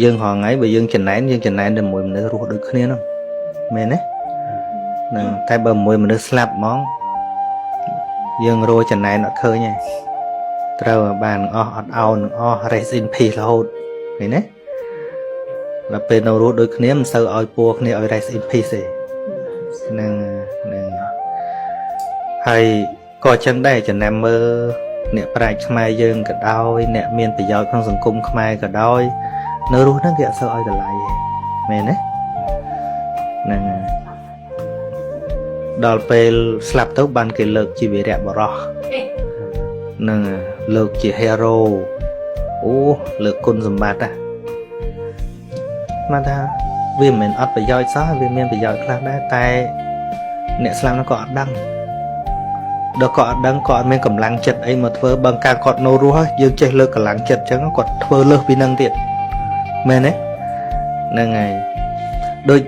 យើងរាល់ថ្ងៃបើយើងចំណែនយើងចំណែនតែមួយមនុស្សរស់ដូចគ្នាហ្នឹងមែនទេហ្នឹងតែបើមួយមនុស្សស្លាប់ហ្មងយើងរកចំណែនអត់ឃើញទេត្រូវឲ្យបានអស់អត់អោនអស់ rest in peace រហូតឃើញទេដល់ពេលនៅរស់ដូចគ្នាមិនសូវឲ្យពួរគ្នាឲ្យ rest in peace ទេហ្នឹងហ្នឹងហើយក៏ចឹងដែរចំណាំមើលអ្នកប្រាជ្ញខ្មែរយើងក៏ដោយអ្នកមានប្រយោជន៍ក្នុងសង្គមខ្មែរក៏ដោយនៅរស់ហ្នឹងគេអត់សូវឲ្យតម្លៃទេមែនទេហ្នឹងហើយដល់ពេលស្លាប់ទៅបានគេលើកជាវីរៈបរោះហ្នឹងហើយលើកជា hero អូលើកគុណសម្បត្តិណាមកថាវាមិនមែនអត់ប្រយោជន៍សោះវាមានប្រយោជន៍ខ្លះដែរតែអ្នកស្លាប់នោះក៏អត់ដឹងដល់ក៏អត់ដឹងក៏អត់មានកម្លាំងចិត្តអីមកធ្វើបើកាលគាត់នៅរស់យើងចេះលើកកម្លាំងចិត្តអញ្ចឹងគាត់ធ្វើលើសពីនឹងទៀតមែនទេហ្នឹងហើយដូច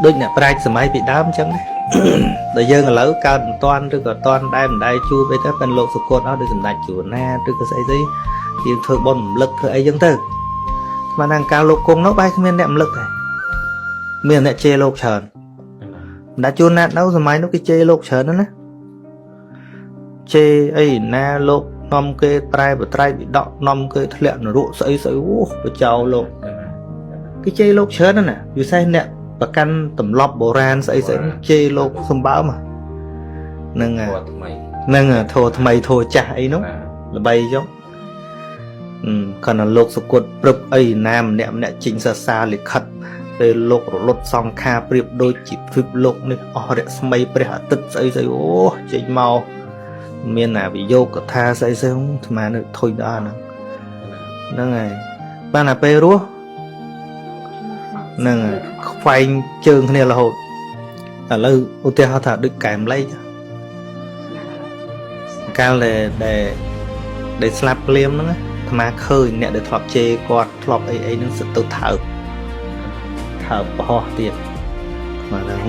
ដូចអ្នកប្រាជ្ញសម័យពីដើមអញ្ចឹងដែរ ដល់យើងឥឡូវកើតមិនតាន់ឬក៏តាន់ដែរមិនដែរជួបអីទៅប៉ិនលោកសុគតអស់ដូចសម្ដេចជួនណាឬក៏ស្អីស្អីយើងធ្វើបុណ្យរំលឹកធ្វើអីចឹងទៅស្មានថាកាលលោកគង់នោះបែរគ្មានអ្នករំលឹកទេមានអ្នកជេរលោកច្រើនសម្ដេចជួនណាតនៅសម័យនោះគេជេរលោកច្រើនណាស់ណាជេរអីណាលោកនាំគេប្រែបត្រៃបិដកនាំគេធ្លាក់នរកស្អីស្អីអូបចោលោកគេជេរលោកច្រើនណាស់ណាពិសេសអ្នកប្រកាន់ទម្លាប់បុរាណស្អីស្អីជេរលោកសម្បើមហ្នឹងហើយ ធម៌ថ្មី ហ្នឹងហើយធោថ្មីធោចាស់អីនោះ បាទ ល្បីចុងអឺគាត់នៅលោកសុគតព្រឹបអីណាម្នាក់ម្នាក់ចេញសរសើរលិខិតពេលលោករលត់សង្ខារប្រៀបដូចជាទ្វីបលោកនេះអស់រស្មីព្រះអាទិត្យស្អីស្អីអូចេញមកមានអាវិយោគកថាស្អីស្អីអាត្មានៅធុញដល់អាហ្នឹងហ្នឹងហើយបានតែពេលរស់ហ្នឹងហើយខ្វែងជើងគ្នារហូតឥឡូវឧទាហរណ៍ថាដូចកែមលេខកាលដែលដែលដែលស្លាប់ភ្លាមហ្នឹងណាអាត្មាឃើញអ្នកដែលធ្លាប់ជេរគាត់ធ្លាប់អីអីហ្នឹងសិតទៅថើបថើបបរោះទៀតអាត្មាហ្នឹង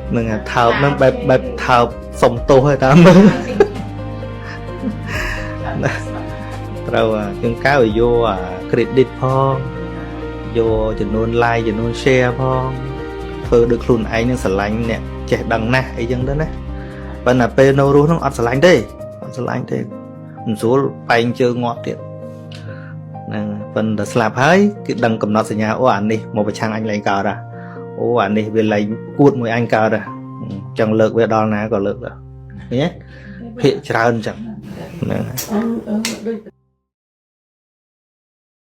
ហ្នឹងអាថើបហ្នឹងបែបបែបថើបសុំទោសឲ្យតាមមើលត្រូវអាជាងកៅឲ្យយកអា credit ផងយកចំនួន like ចំនួន share ផងធ្វើដូចខ្លួនឯងនឹងស្រឡាញ់អ្នកចេះដឹងណាស់អីចឹងទៅណាប៉ុន្តែពេលនៅរស់ហ្នឹងអត់ស្រឡាញ់ទេអត់ស្រឡាញ់ទេមិនស្រួលបែងជើងងាប់ទៀតហ្នឹងប៉ុន្តែស្លាប់ហើយគឺដឹងកំណត់សញ្ញាអូអានេះមកប្រឆាំងអញលែងកើតហ่ะអូអានេះវាលែងគួតមួយអញកើតហ่ะចឹងលើកវាដល់ណាក៏លើកដែរឃើញទេភាកច្រើនចឹងហ្នឹងហើយ អឺអឺដូច